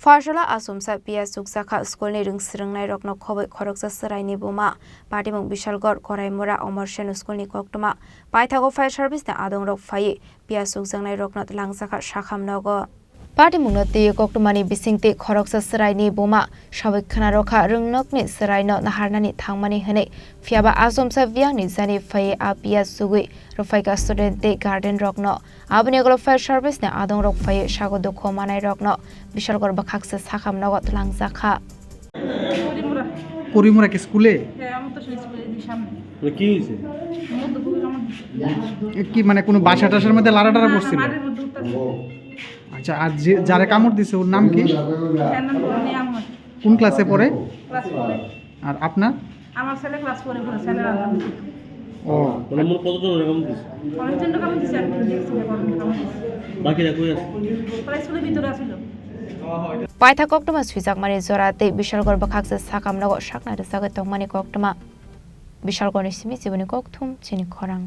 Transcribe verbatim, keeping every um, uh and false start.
Phaisala achomsa piya chukjakha school ni rwng swrwngnairokno khobwi khoroksa chwraini buma. Patimung Bishalgarh Koraimura Omor Sen school ni koktwma. Paithago fire service ni adongrok phaiwi piya chukjaknairokno twlangjakha sakham nogo. Patimungno twi koktwmani bisingtwi khoroksa chwraini buma sawi khwnarokha rwngnokni chwraino naharnani thangmani hwnwi. Phiyaba achomsa biyangni jani phaiwi a piya chugwi rwphaikha student tei guardian rokno. Aboni ulo fire service ni adongrok phaiwi sago dukhu manairokno Bishalgarh bwkhaksa sakham nogo twlangjakha. পরিমরা। পরিমরা কি স্কুলে? হ্যাঁ, আমার তো সেই স্কুলে, এই সামনে। মানে কি হয়েছে? আমার তো খুবই কামড় দিচ্ছে। এ কি মানে কোনো বাসা টাসার মধ্যে লাড়া টাড়া না, না, পড়ছিল? মাঠের মধ্যে উঠতেছে। আচ্ছা, আর যে, যারা কামড় দিছে ওর নাম কি? এর নাম রনি আহমদ। কোন ক্লাসে পড়ে? ক্লাস ফোরে। আর আপনার? আমার ছেলে ক্লাস ফোরে পড়ে, ছেলের আধার। ও। মানে মোট কতজন এরকম দিছে? অনেকজন তো কামড় দিছে, আমি তো দেখছি যে কতজন কামড় দিছে। বাকিরা কই আছে? তারা স্কুলের ভিতরে আছিল। Paithak koktwma swijakmani jora tei Bishalgarh bwkhaksa sakham nogo sakna rwchagwi tongmani koktwma. Bishalgarhni simi chiboni kokthum chini khorang.